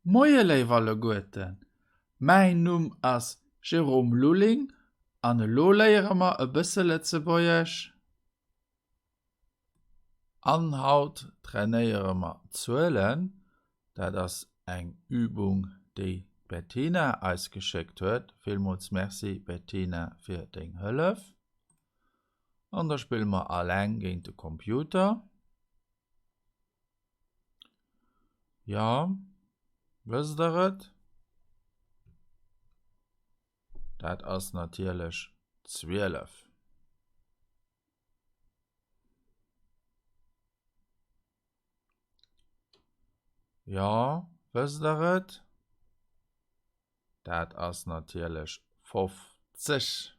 Moie léif alleguerten, mäin Numm ass Jérôme Lulling an elo léiere mer e bësse Lëtzebuergesch. An haut trainéiere mer Zuelen. Dat ass eng Übung, déi d'Bettina eis geschéckt huet. Villmools Merci Bettina fir deng Hëllef. An da spille mer alleng géint de Computer. Jo, wësst der et? Dat ass natierlech 12. Jo, wësst der et? Dat ass natierlech 50.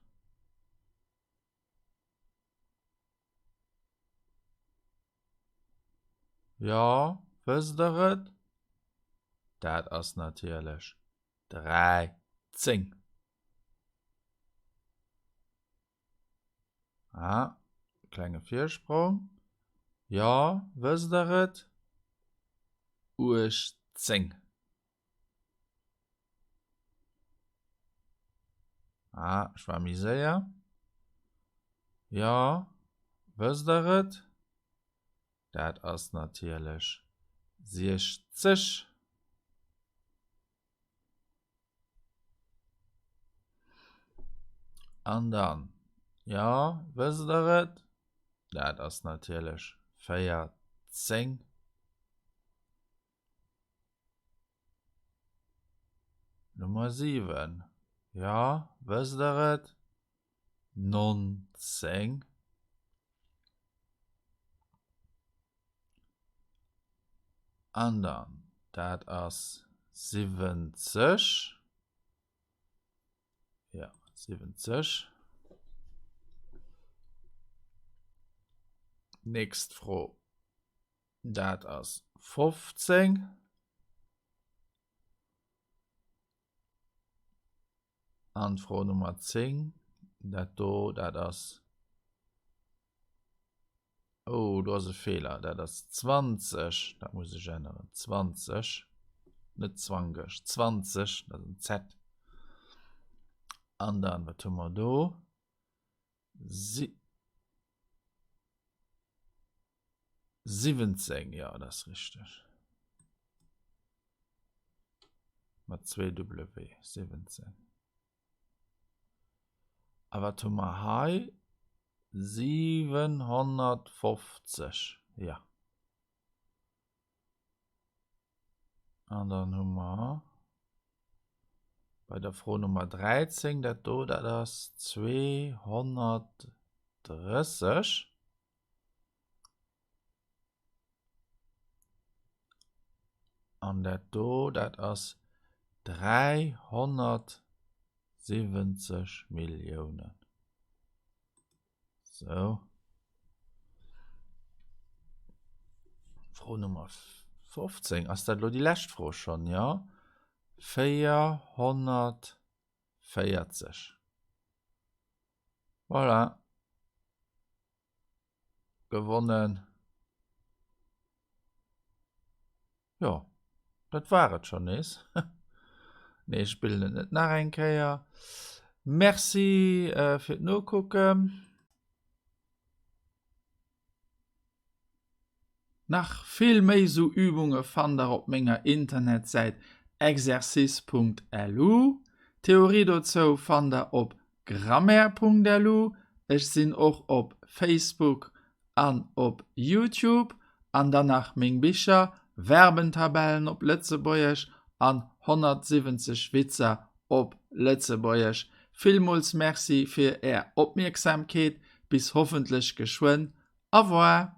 Jo, wësst der et? Dat ass natierlech 13. Ah, klenge Virsprong. Jo, wësst der et? 18. Ah, ech war méi séier. Jo, wësst der et? Dat ass natierlech 60. An dann, jo, wësst der et? Dat ass natierlech 14. Nummer 7, Jo, wësst der et? 19. An dann, dat ass 70. Ja, 70. Nächst Fro. Dat ass 15. An d'Fro Nummer 10, dat do, dat ass, oh, do ass e Feeler, dat ass 20, dat muss ech änneren, 20, net zwangeg, 20, dat ass en Z. An dann, wat hu mer do? Si 17, jo, dat ass richteg. Mat zwee W, 17. A wat hu mer hei? 750, jo. An dann hu mer bei der Fro Nummer 13, dat do, dat ass 230. An dat do, dat ass 370 Milliounen. Sou. Fro Nummer 15. Ass dat elo déi lescht Fro schonn? Jo. 440. Voilà. Gewonnen. Jo, dat war et schonn nees. Nee, ech spillen et net nach eng Kéier. Merci äh, fir d'Nokucken. Nach vill méi sou Übunge fannt der op menger Internetsäit exercice.lu. D'Theorie dozou fannt der op Grammaire.lu, Ech sinn och op Facebook an op Youtube. An dann nach meng Bicher, Verbentabellen op Lëtzebuergesch an 170 Witzer op Lëtzebuergesch. Villmools Merci fir Är Opmierksamkeet. Bis hoffentlech geschwënn. Au revoir!